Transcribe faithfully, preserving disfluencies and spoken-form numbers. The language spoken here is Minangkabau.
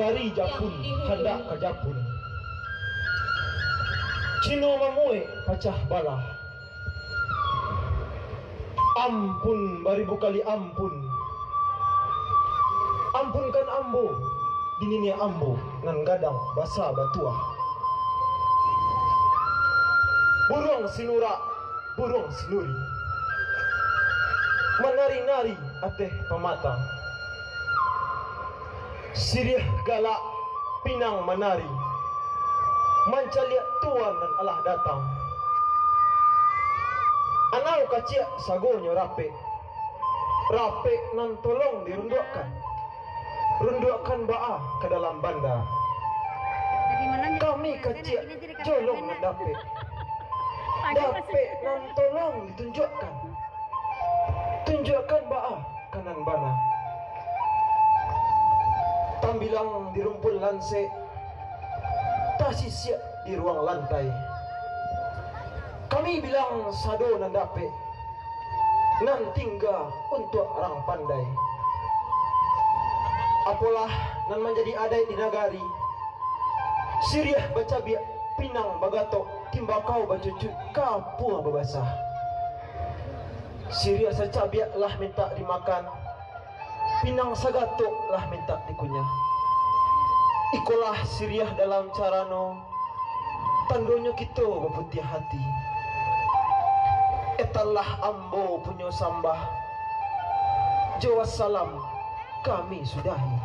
Dari Japun, handak ka Japun. Cino mamuek pacah balah. Ampun baribu kali ampun. Ampunkan ambo, di niniak ambo nan gadang basa batuah. Buruang sinurak, buruang sinuri, manari-nari ateh pamatang. Siriah galak pinang manari, mancaliak tuan nan alah datang. Anau kaciak sagonyo rapek, rapek nan tolong dirunduakkan. Runduakkan baa ka dalam banda. Kami kaciak jolong nan dapek. Dapek nan tolong ditunjuakkan. Tunjuakkan baa ka nan bana. Tambilang di rumpun lansek, tasisiak di ruang lantai. Kami bilang sado nan dapek, nan tingga untuak urang pandai. Apolah nan manjadi adaik di nagari, siriah bacabiak, pinang bagatok, timbakau bacucuik, kapua babasah. Siriah sacabiak lah mintak dimakan, pinang sagatok lah mintak dikunyah. Ikolah siriah dalam carano, tandonyo kito baputiah hati. Etanlah ambo punyo sambah, jo wassalam kami sudahi.